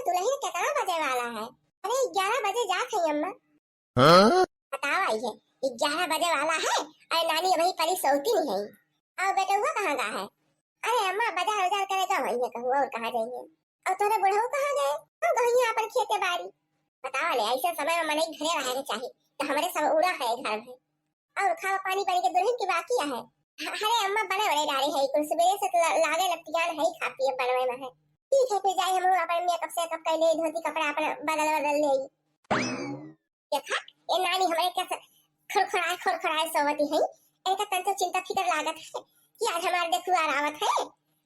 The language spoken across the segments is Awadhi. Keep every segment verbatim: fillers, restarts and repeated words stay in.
दुल्हन कितना बजे वाला है? अरे, ग्यारह बजे जात है अम्मा। हाँ? बताओ, आई है, ग्यारह बजे वाला है। अरे नानी, अबहीं परी सौती नहीं है। और बेटउआ कहाँ गा है? अरे अम्मा, बाजार उजार करे गा होइहैं कहूँ, और कहाँ जाइहैं? और तोहरे बुढ़ऊ कहाँ गए? हम गइहैं अपन खेते बारी। बताओ ले, ऐसे समय में मनई घरे रहे के चाही, तो हमरे सब उड़ा है घर में। और खावा पानी बन के दुल्हन की बाकी है। ह-, अरे अम्मा, बने बने डारे है कुल, सुबेरे से तो ला-, लागे लपटियान है, खा पिए बनवे में है। ठीक है, फिर जाए हम अपन मेकअप सेकअप कर ले, धोती कपड़ा अपन बदल बदल ले। देखा, ये नानी हमरे कैसे खुरखुराए खुरखुराए सोवती है। इनका तन तो चिंता फिकर लागत है कि आज हमार देखुआर आवत है,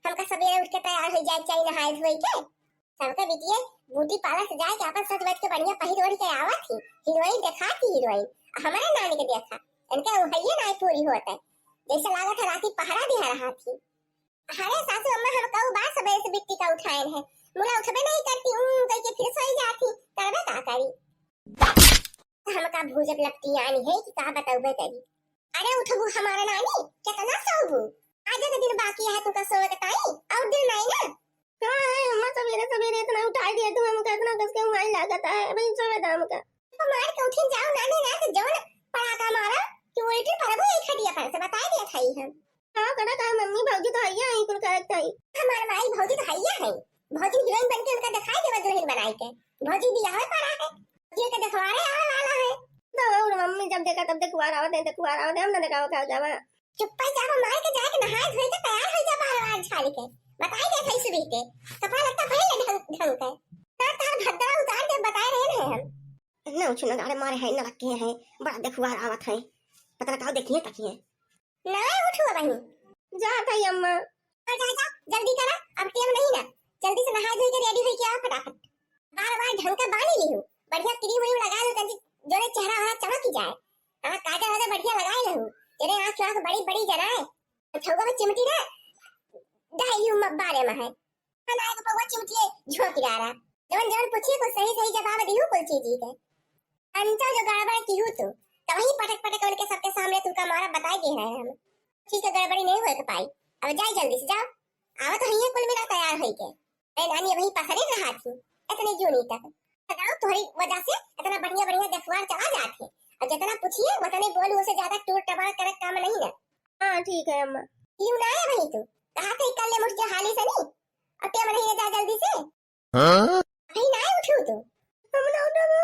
हमका सबेरे उठ के तैयार हो जाए के चाही नहाए धोए के। सबके बिटिया ब्यूटी पार्लर से जाए के अपन सज बज के बढ़िया पहिर ओढ़ के आवत ही, हीरोइन देखात ही हीरोइन। आ हमरे नानी के देखा, इनके उहइये नाई पूरी होत है, जैसे लागत है राती पहरा दिहा रहा थी। अरे सासू अम्मा, हम कऊ बार सबेरे से बिट्टी का उठाएन है, मुला उठबे नहीं करती, ऊं कह के फिर सोई जाती, करबे का करी? हमका भूजत लपटियानी है कि का बतउबे करी। अरे उठबू हमारा नानी, कितना सोबू? आज के दिन बाकी है तुमका सोवे के ताई, और दिन नहीं ना। का है अम्मा, सबेरे सबेरे इतना उठाई दिया तू हमका, इतना कस के उहाई लागत है, अबहीं सोवे दा हमका। तो मार के उठिन जाओ नानी, ना तो जवन पड़ाका मारा कि उल्टी पड़बू एक खटिया पर से, बताई दिया था हम। का करा का मम्मी, भौजी तो हइया है, कुल करत है। हमार माई भौजी तो हइया है, भौजी हीरोइन बन के उनका दिखाई देवा दुल्हन बनाई के। भौजी बियाह में पड़ा है, भौजी के देखवारे आवे वाला है। तो और मम्मी जब देखा तब देखवार आवत है, देखवार आवत है, हम ना देखावा का जावा। चुप्पा जावा, माई के जाके नहाए धोए के तैयार हो जा, बार बार झाड़ के। बताई दे सही सुबह के, कपड़ा लत्ता पहन ले ढंग, ढंग के। तार तार भद्रा उतार के बताए रहे हैं हम। ना उछना गाड़े मारे है, ना रखे है, बड़ा देखवार आवत है, पता ना का देखिए तकिए। ना उठो बहिनी। जा भाई अम्मा। जा, जा, जा, जल्दी करा, अब टेम नहीं ना। जल्दी से नहाए धोए के रेडी होई के आ फटाफट। बार बार ढंग का बानी ली हूँ, बढ़िया क्रीम व्रीम लगा लो, तंजी जोरे चेहरा वहरा चमक जाए। हाँ, काजल वाजल बढ़िया लगाए ले हूँ, तेरे आँख आँख बड़ी बड़ी जनाए। छौवा में चिमटी ना डाली हूँ बारे में है। हम आए को पौवा चिमटिए झोंक डारा। जवन जवन पूछिए कुछ सही सही जवाब दिहू कुल चीज के। अंचल जो गड़बड़ किहू तू, तबही पटक पटक उनके सबके सामने तू का मारा बताई दे रहे हम। चीज के गड़बड़ी नहीं होए के पाई। अब जाई जल्दी से जाओ। आवा तो हइये कुल मिला तैयार होई के। अरे नानी अबही पसरे रहा थी, इतने जूनी तक। बताओ तोहरी वजह से इतना बढ़िया बढ़िया देखवार चला जात है। अब जितना पूछिए उतने बोल, उसे ज्यादा टूर टबार करे काम नहीं ना। हाँ ठीक है अम्मा। क्यों ना आए भाई तू? कहा थे कल ले मुझे हाली से नहीं। अब टेम नहीं ना जा जल्दी से। हाँ? भाई ना उठू तू। हम ना उठबो,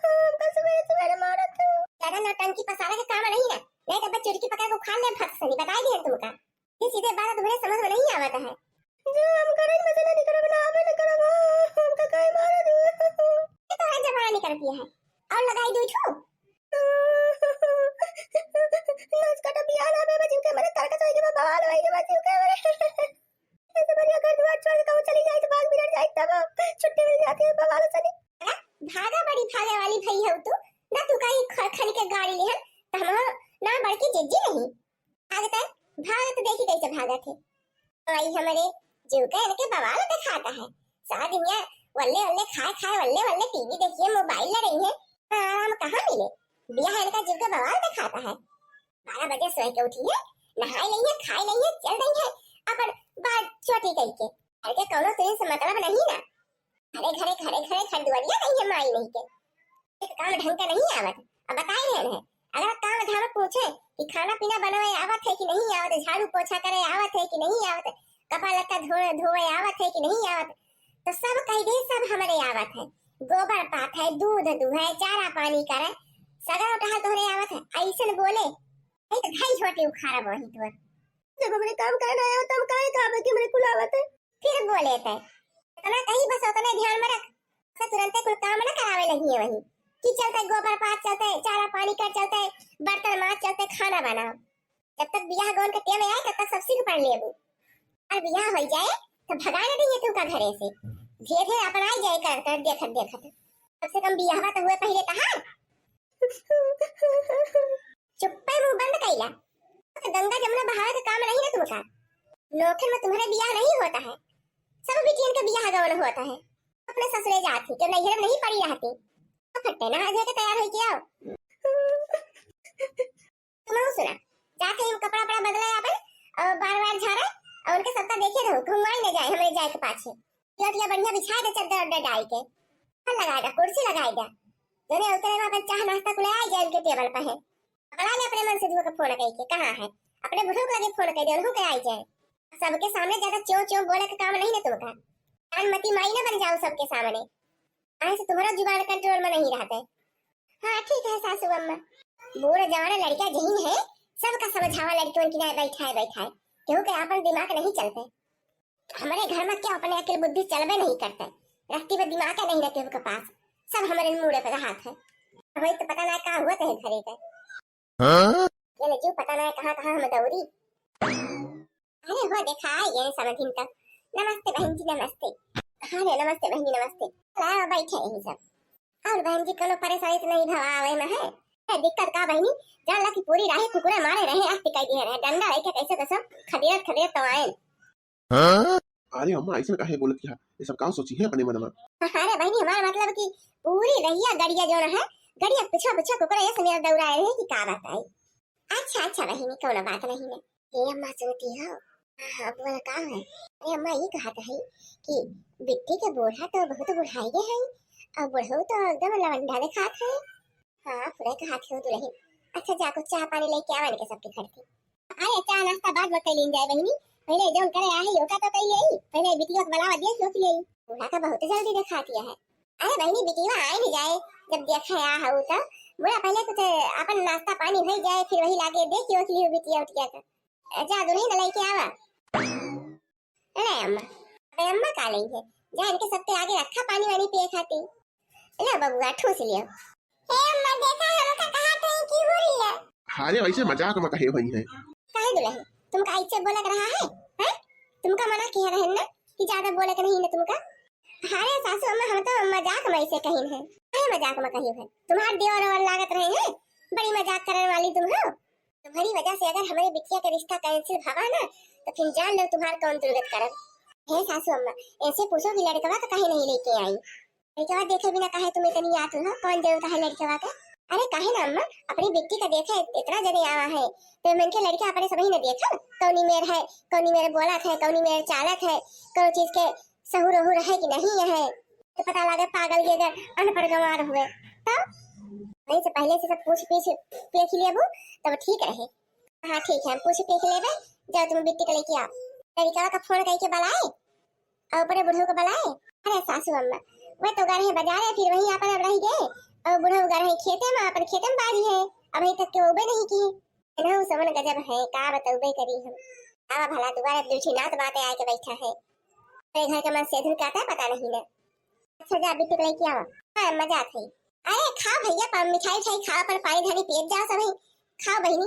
हमका सुबेरे सुबेरे मारत हो। ज्यादा नौटंकी पसारा के काम नहीं ना, नहीं तो बस चुटकी पकड़ के उखाड़ ले फट से, नहीं बताई दिया तुमका। ये सीधे बात तुम्हारे समझ में नहीं आवत है। जो हम करे में से नहीं करब ना, हमें ना करब, हमका काहे मारत हो? ये तो है जबान निकलती है, और लगाई दू छू। नस कटा बियाह ना बे बच्चू के, मेरे तरकस होई के बा, बवाल होई के बच्चू के मेरे। ऐसे बढ़िया घर दुआर छोड़ के कहूँ चली जाए तो भाग बिगड़ जाए, तब छुट्टी मिल जाती है बवाल से नहीं। भागा बड़ी भागे वाली भई हो तू, ना तू कहीं ख-, खन के गाड़ी लिहन, तो हम ना बड़की जिज्जी नहीं। भागत है, भागत देखी कैसे भागत है। आई हमरे जीव का इनके बवाल दिखाता है। सारा दुनिया वल्ले वल्ले खाए खाए, वल्ले वल्ले टीवी देखिए, मोबाइल लड़ई है, आराम कहाँ मिले? बियाह इनका जीव का बवाल दिखाता है। बारह बजे सोए के उठी है, नहाए लई है, खाए लई है, चल रही है अपन बात छोटी कई के। घर के कौनो तुझे से मतलब नहीं ना। घरे घरे घरे घरे घर दुआरिया नहीं है माई नहीं के। एक काम ढंग का नहीं आवत। अब बताए रहे हैं, अगर काम धाम पूछे कि खाना पीना बनावे आवत है कि नहीं आवत, झाड़ू पोछा करे आवत है कि नहीं आवत, कपड़ा लत्ता धोए धोए आवत है कि नहीं आवत, तो सब कह दे सब हमरे आवत है। गोबर पाथे, दूध दुहे, चारा पानी करे, सगरो टहल तोहरे आवत है। ऐसन बोले, नहीं तो घाई छोटी उखाड़ा वही तोर। जब हमरे काम करे ना आवत, हम काहे कहबे कि हमरे कुल आवत है? फिर बोले थे, इतना कही बस उतने ध्यान में रख, से तुरंते कुल काम न करावे लगी है वही। कि चलते गोबर पाथ चलते, चारा पानी कर चलते, बर्तन माज चलते, खाना बनाओ। जब तक बियाह गौन के टेम आए, तब तक सब सीख पढ़ लेबू। और बियाह हो जाए, तो भगा न दीजिए तुमका घरे से। धीरे धीरे अपन आ जाए कर, कर देखत देखत। कम से कम बियाहवा तो हुए पहले तहार। चुप्पे मुंह बंद कैला। तो गंगा जमुना बहावे के काम नहीं ना तुमका। नौखन में तुम्हारे बियाह नहीं होता है, सब बिटियन के बियाह गवन होता है। अपने ससुरे जाती, तो नैहर में नहीं पड़ी रहती। तो फट्टे नहा धो के तैयार होके आओ। तुम सुना, जाके हम कपड़ा वपड़ा बदले अपन, और बार बार झाड़े, और उनके सबका देखे रहो, घुमाई न जाए हमरे जाए के पाछे। चौकिया बढ़िया बिछाए दे, चद्दर उद्दर डाल के, फल लगाए दे, कुर्सी लगाए दे, जने उतरे में अपन चाह नाश्ता कुल आए जाए उनके टेबल पे है। बना ले अपने मन से धुआ के फोन कई के, कहाँ है? अपने बुढ़ऊ के लगे फोन कर दे, उनको के आई जाए। सबके सामने ज्यादा च्यों च्यों बोले के काम नहीं ना तुमका। कान मती माई ना बन जाओ सबके सामने। ऐसे तुम्हारा जुबान कंट्रोल में नहीं रहते। हाँ ठीक है सासू अम्मा। बूढ़ जवान लड़का जहीन है, सबका समझावा लड़कियों की ना बैठाए बैठाए। केहू के अपन दिमाग नहीं चलते। हमारे घर में क्या अपने अकल बुद्धि चलबे नहीं करते। रस्ती में दिमाग नहीं रहते उनके पास। सब हमारे मूड़े पे हाथ है। वही तो पता ना का हुआ तो है घरे का। हाँ? ये ले जो पता ना कहाँ कहाँ हम दौड़ी। अरे हो देखा, ये समधिन तो। नमस्ते बहन जी, नमस्ते। हाँ रे, नमस्ते बहन जी, नमस्ते। लाओ, बैठे यहीं सब। और बहन जी, कोनो परेशानी तो नहीं भवा आवे में है? ए, दिक्कत का बहनी, जान ला कि पूरी राही कुकुरे मारे रहे, आस्ती कह दिए रहे, डंडा लेके कैसे कैसे खदेड़त खदेड़त तो आए। हाँ? अरे अम्मा, ऐसे काहे बोलत किया? ये सब का सोची है अपने मन में? अरे बहनी, हमारा मतलब कि पूरी रहिया गड़िया जो है, गड़िया पीछा पीछा कुकुरे ऐसे मेरा दौड़ाए रहे कि का बताई। अच्छा अच्छा बहनी, कोनो बात नहीं है। ए अम्मा, सुनती हो? हाँ हाँ, बोल का है? अरे अम्मा, ये कहत है कि बिट्टी के बूढ़ा तो बहुत बुढ़ाई गए हैं, और बुढ़ऊ तो एकदम लवंडा दिखात है। हाँ, पूरे कहत हो दुल्हन। अच्छा जा, कुछ चाह पानी लेके आवा इनके सबके घर से। अरे चाह नाश्ता बाद में कर लीन जाए बहनी, पहले जौन करे आहे योका तो कही ले, पहले बिटिया के बुलावा दिया क्यों कि ले। बूढ़ा का बहुत जल्दी दिखाती है। अरे बहनी, बिटिया आए नहीं जाए, जब देखा या हऊ तो बोला पहले कुछ अपन नाश्ता पानी हो जाए, फिर वही लागे देखियो कि लियो बिटिया उठिया का। जा दुल्हन लेके आवा। ले अम्मा। अरे अम्मा का लेई है, जा इनके सबके आगे रखा पानी वानी पिए खाती। ले बबुआ, ठूस लियो। ए अम्मा, देखा हमका कहा थे कि हो रही है। अरे वैसे मजाक में कहे हुई है। काहे दुल्हन, तुमका ऐसे बोलक रहा है? हैं? तुमका मना किया रहे ना कि ज्यादा बोलक नहीं ना तुमका। अरे सासू अम्मा, हम तो मजाक में ऐसे कहिन है। काहे मजाक में कही है? तुम्हार देवर और लागत रहे हैं, बड़ी मजाक करने वाली तुम हो। तुम्हारी वजह से अगर हमारे बिटिया के रिश्ता cancel भवा ना, तो फिर जान लो तुम्हार कौन दुर्गत करब। हे सासू अम्मा, ऐसे पूछो कि लड़कवा का काहे नहीं लेके आई? लड़कवा देखे बिना काहे तुम्हें इतनी याद हो? कौन जरूरत है लड़कवा का? अरे काहे ना अम्मा, अपनी बिट्टी का देखे इतना जने आवा है, तो मन के लड़का अपने सबही न देखब, कौनी मेर है, कौनी मेर बोलत है, कौनी मेर चालत है, कौन चीज के सहूर ओहूर है कि नहीं है, तो पता लगे पागल ये अगर अनपढ़ गंवार हुए। तो वहीं से पहले से सब पूछ पीछ देख लेबू, तब ठीक रहे। हाँ ठीक है, हम पूछ देख लेबे। जाओ तुम बिट्टी के लेके आओ। लड़कवा का फोन करके बुलाए और अपने बुढ़ऊ को बुलाए। अरे सासू अम्मा, वह तो गए हैं बाजारे, फिर वहीं अपन अब रह गए, और बुढ़ऊ गए हैं खेते में, अपन खेते में बाजी है, अभी तक के उबे नहीं की। इन्हों समन गजब है, का बतौबे करी हम। आवा भला दुआरे दूठी नात बाते आके बैठा है। तेरे घर के मन से धुन का आता है, पता नहीं ना। अच्छा जा बिट्टी के लेके आवा। हाँ, मजा आत है। अरे खाओ भैया, पा-, मिठाई उठाई खाओ, अपन पानी धानी पियत जाओ सभी। खाओ बहिनी।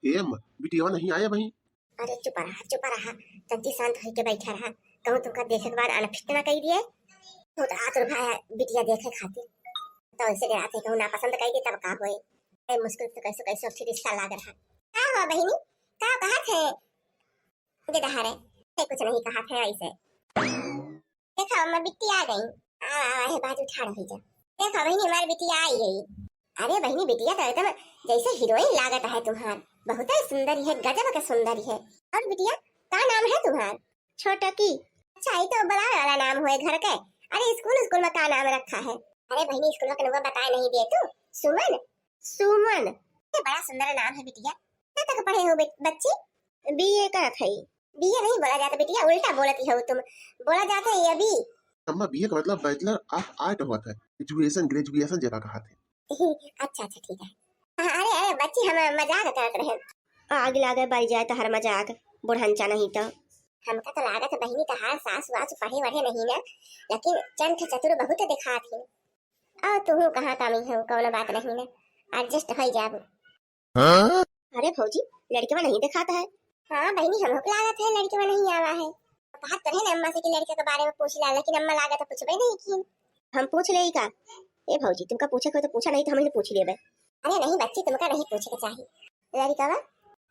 ए अम्मा, बिटिया नहीं आया बहिनी। अरे चुप रहा, चुप रहा, तंती शांत होके बैठा रहा। कहूँ तुमका देखे के बाद अनफिट ना कही दिए। बहुत आतुर भाया बिटिया देखे खातिर। तो ऐसे डरात है कहूँ नापसंद कही दे तब का होए। ए मुश्किल से कैसे कैसे फिर रिश्ता लाग रहा। का हुआ बहिनी? का कहा थे? दे दहारे। ए, कुछ नहीं कहा थे ऐसे। देखा अम्मा बिट्टी आ गई। आ, आ, आ, बाजू ठाड़ हो जा। देखा बहिनी हमारी बिटिया आई गई। अरे बहिनी बिटिया तो एकदम जैसे हीरोइन लागत है तुम्हार। बहुत ही सुंदर है, गजब के सुंदर है। और बिटिया का नाम है तुम्हार? छोटकी। अच्छा, ये तो बुलावे वाला नाम हुए घर के। अरे स्कूल, स्कूल में का नाम रखा है? अरे बहिनी स्कूल में कनुआ बताए नहीं दे तू। सुमन। सुमन। ये बड़ा सुंदर नाम है बिटिया। कितना तक पढ़े हो बे-, बच्ची? बीए करत है। बीए नहीं बोला जाता बिटिया, उल्टा बोलती हो तुम। बोला जाता है अभी। अम्मा बीए का मतलब बैचलर ऑफ आर्ट होता है, एजुकेशन ग्रेजुएशन जगह कहा थे। अच्छा अच्छा ठीक है। हाँ, अरे अरे बच्ची हम मजाक करत रहे। आग लागे बाई जाए तहर मजाक, बुढ़नचा नहीं तो। हमका तो लागत है बहिनी तहार सास वास पढ़े वढ़े नहीं ना, लेकिन चंठ चतुर बहुत दिखात ही। और तुहू कहाँ कमी हो, कौनो बात नहीं ना, एडजस्ट हो जाबू। हाँ? अरे भौजी, लड़कवा नहीं दिखाता है। हाँ बहिनी, हमको लागत है लड़कवा नहीं आवा है। बात तो है ना अम्मा से कि लड़के के बारे में पूछ ला, लेकिन अम्मा लागत है पूछबे नहीं की। हम पूछ ले का? ए भौजी, तुमका पूछे को तो पूछा, नहीं तो हम ही पूछ लेबे। अरे नहीं बच्ची, तुमका नहीं पूछे के चाहिए। लड़कवा?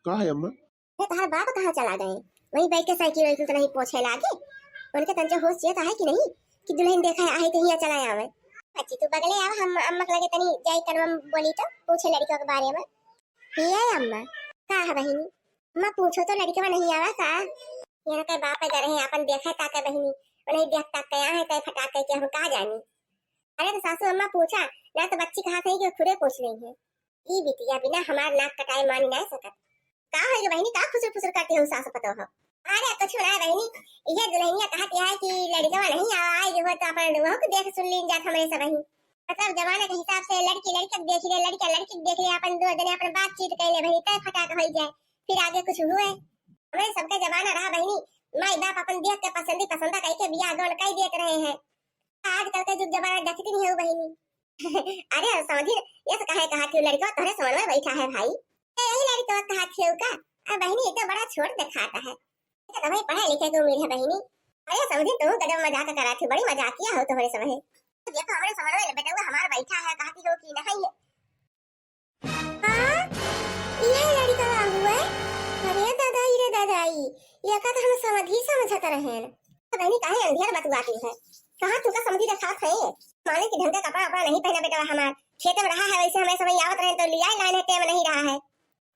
का है अम्मा? अरे तहार बाप कहाँ चला गए? वही बैठ के साइकिल वाइकिल तो नहीं पोछे लागे। उनके तंचे होश ये तो है कि नहीं कि दुल्हन देखा है, आहे तो हिया चला आवे। बच्ची तू बगले आवा, हम अम्मा के लगे तनी जाई कनवा में बोली तो पूछे लड़कवा के बारे में। ये अम्मा, का है बहिनी? अम्मा पूछो तो लड़कवा नहीं आवा का? यहाँ के बाप घर है, अपन देखा ताका बहिनी, उन्हें देख ताक के आए हैं, तय फटाक के हम का जानी। अरे तो सासू अम्मा पूछा, ना तो बच्ची कहा सही कि खुदे पूछ रही है। ई बिटिया बिना हमार नाक कटाए मान ना सकत। का है गे बहिनी, का फुसुर फुसुर करती हो सास पतोह? अरे कुछ ना बहिनी, ये दुल्हनिया कहत है कि लड़कवा नहीं आवा, आई हो तो अपन वहू के देख सुन लीन जात हमरे सबही। मतलब जमाने के हिसाब से लड़की लड़के के देख ले, लड़का लड़की के देख ले, अपन दो जने अपन बातचीत कर ले बहिनी, तय फटाक हो जाए, फिर आगे कुछ हुए। हमरे सबके जमाना रहा बहिनी, माई बाप अपन देख के पसंदी पसंदा कह के बियाह गौन कर देत रहे हैं। आजकल के जुग जमाना देखती नहीं हो बहिनी। अरे समधिन, ये तो काहे कहा थी लड़का तोहरे समझ में बैठा है भाई। ए, यही लड़का कहा थी का? अब बहिनी ये तो बड़ा छोट दिखाता है। ये तो भाई पढ़े लिखे की उम्र है बहिनी। अरे समधिन, तू गजब मजाक करा थी, बड़ी मजाकिया हो तोहरे समझ। देखो हमरे समझ में बेटा हमार बैठा है, कहा थी हो कि नहीं है। हाँ, ये लड़का हुआ है। अरे दादा, ई रे दादा, ई, ये का तो हम समझ ही समझत रहेन। बहिनी काहे अंधियर बतुआती है? कहाँ तुमका समझी देखात है? माने कि ढंग का कपड़ा वपड़ा नहीं पहना बेटा हमार। खेते में रहा है वैसे हमें समझ आवत रहे तो लिया लाने टेम नहीं रहा है।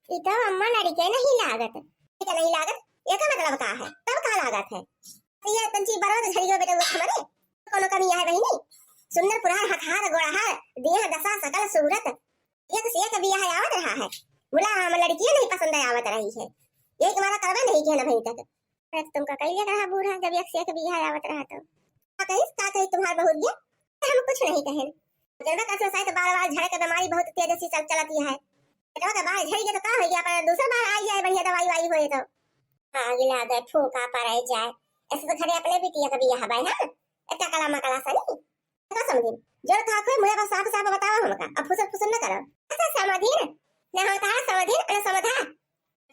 ई तो अम्मा लड़के नहीं लागत। ठीक है, नहीं लागत? ये का मतलब का है? तब का लागत है? ये तंची बरवा तो झड़ी गयो बेटा वो हमारे। कोनो कमी है बहिनी? सुंदर पुरान हथार गोड़हार, दिया दशा सकल सूरत। एक से एक बियाह आवत रहा है। बोला हम लड़कियां नहीं पसंद आवत रही है। ये तुम्हारा करवा नहीं किया ना भाई तक। अरे तो तुमका कई लग रहा बूढ़ा जब एक से एक बियाह आवत रहा तो। का कही, का कही तुम्हार बहुत ये? हम कुछ नहीं कहे। जनबा का साथ बार बार झड़ के बीमारी बहुत तेज से चल चलती है। बेटवा का बार झड़ गया तो का हो गया, पर दूसरा बार आ जाए बढ़िया दवाई वाई होए तो। आगे लागे फूका पड़े जाए। ऐसे तो घरे अपने बिटिया का बियाह बाय, हाँ? ए टकला मकला सनी। का समझी? जो था कोई मुझे बस साफ साफ बताओ हमका, अब फुसर फुसर न करो। अच्छा समझी ना, ना हम कहा समझी ना समझा।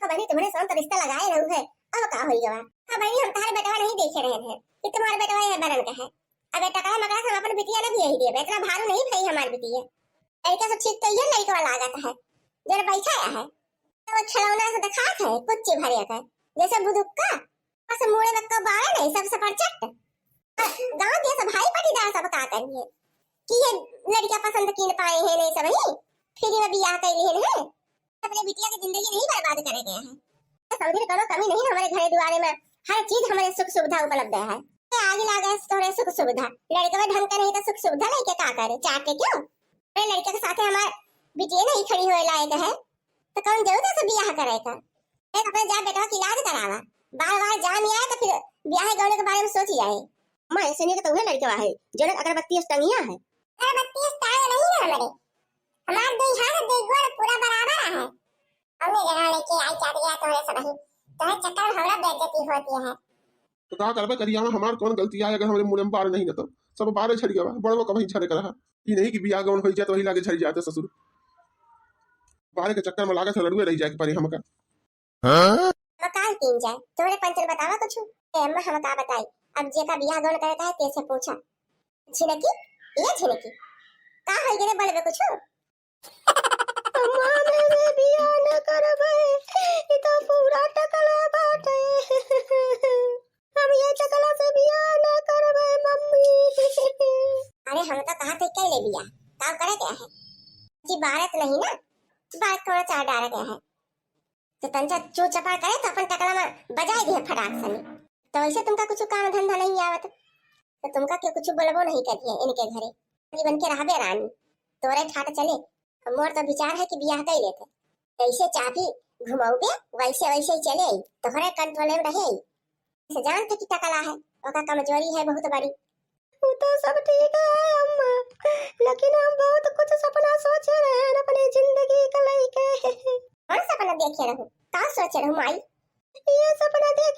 का बनी तुम्हारे साथ रिश्ता लगाए रहू है, अब का होई गवा? का बनी हम तुम्हारे बेटवा नहीं देखे रहे हैं कि तुम्हारे बेटवा ये बरन का है। अब ए टकला मकला से हम अपन बिटिया ना भी यही देबे, इतना भारू नहीं भाई हमार बिटिया। लड़का सब ठीक तो ये लड़का लागत है, जरा बैठा है। तो वो खिलौना से दिखात है, कुच्ची भरे का, जैसे बुदुक्का, बस मुड़े में कबाड़ा नहीं, सब सफरचट। गाँव के सब भाई पटीदार सब का करिए कि ये लड़का पसंद कीन पाए हैं, नहीं सब ही फ्री में बियाह कर लिए हैं। अपने बिटिया की जिंदगी नहीं बर्बाद करे गया है। तो समझे कोनो कमी नहीं, हमारे घरे दुआरे में हर चीज हमारे सुख सुविधा उपलब्ध है। तो आगे लागे तोरे सुख सुविधा, लड़के में ढंग का नहीं तो सुख सुविधा लेके का करे, चाटे क्यों? अरे लड़के के साथ हमारे बिटिया नहीं खड़ी हुए लायक है, तो कौन जरूरत है बियाह करे का? एक अपने जा बेटवा की इलाज करावा, बार बार जान आए तो फिर ब्याह गौने के बारे में सोच जाए। माँ, ऐसे नहीं तो तुम्हें लड़के है, जनक अगरबत्ती अस टंगिया है। अगरबत्ती अस टांग नहीं है हमारे, हमार दो हाथ दो गोड़ पूरा बराबर है। हमने जगह लेके आई चाट गया तोहरे सब ही, तोहरे चक्कर में हमरा बेइज्जती होती है। तो का करबे करिया में हमार कौन गलती आए, अगर हमरे मुड़े में बार नहीं न तो सब बारे झड़ गवा, बड़वा कभी झड़े का रहा। ई नहीं कि बियाह गौन होई जाए तो वही लागे झड़ जाते ससुर। बारे के चक्कर में लागत है लड़ुए रह जाए के परे हमका। हाँ? अब का कीन जाए, तोहरे पंचन बतावा कुछ। ए अम्मा हम का बताई, अब जे का बियाह गौन करे का है तेसे पूछा। झिनकी, ये झिनकी, का होई गे रे, बोलबे कुछ? अम्मा, हम एमे बियाह न करबै, ई तो पूरा टकला बाटे। हम ये टकला से बियाह न करबै, मम्मी। अरे, हम तो कहा थे, कर ले बियाह, काम करे क्या है? जी, भारत नहीं ना, भारत थोड़ा चार डारे क्या है? तो तंचा चू चपा करे तो अपन टकला में बजाई दिए फटाक सनी। तो वैसे तुमका कुछ काम धंधा नहीं आवत, तो तुमका के कुछ बोलबो नहीं करिए इनके घरे। रानी बन के रहबे रानी, तोरे ठाट चले। अब मोर तो विचार है कि बियाह कर लेते, जैसे चाबी घुमाओगे वैसे वैसे ही चले आई, तोहरे कंट्रोल में रहे आई। से जानते कि टकला है, ओका कमजोरी है बहुत बड़ी। वो तो सब ठीक है अम्मा, लेकिन हम बहुत कुछ सपना सोचे रहे हैं अपनी जिंदगी के लेके। कौन सपना देखे रहू, का सोचे रहू माई? ये सपना देख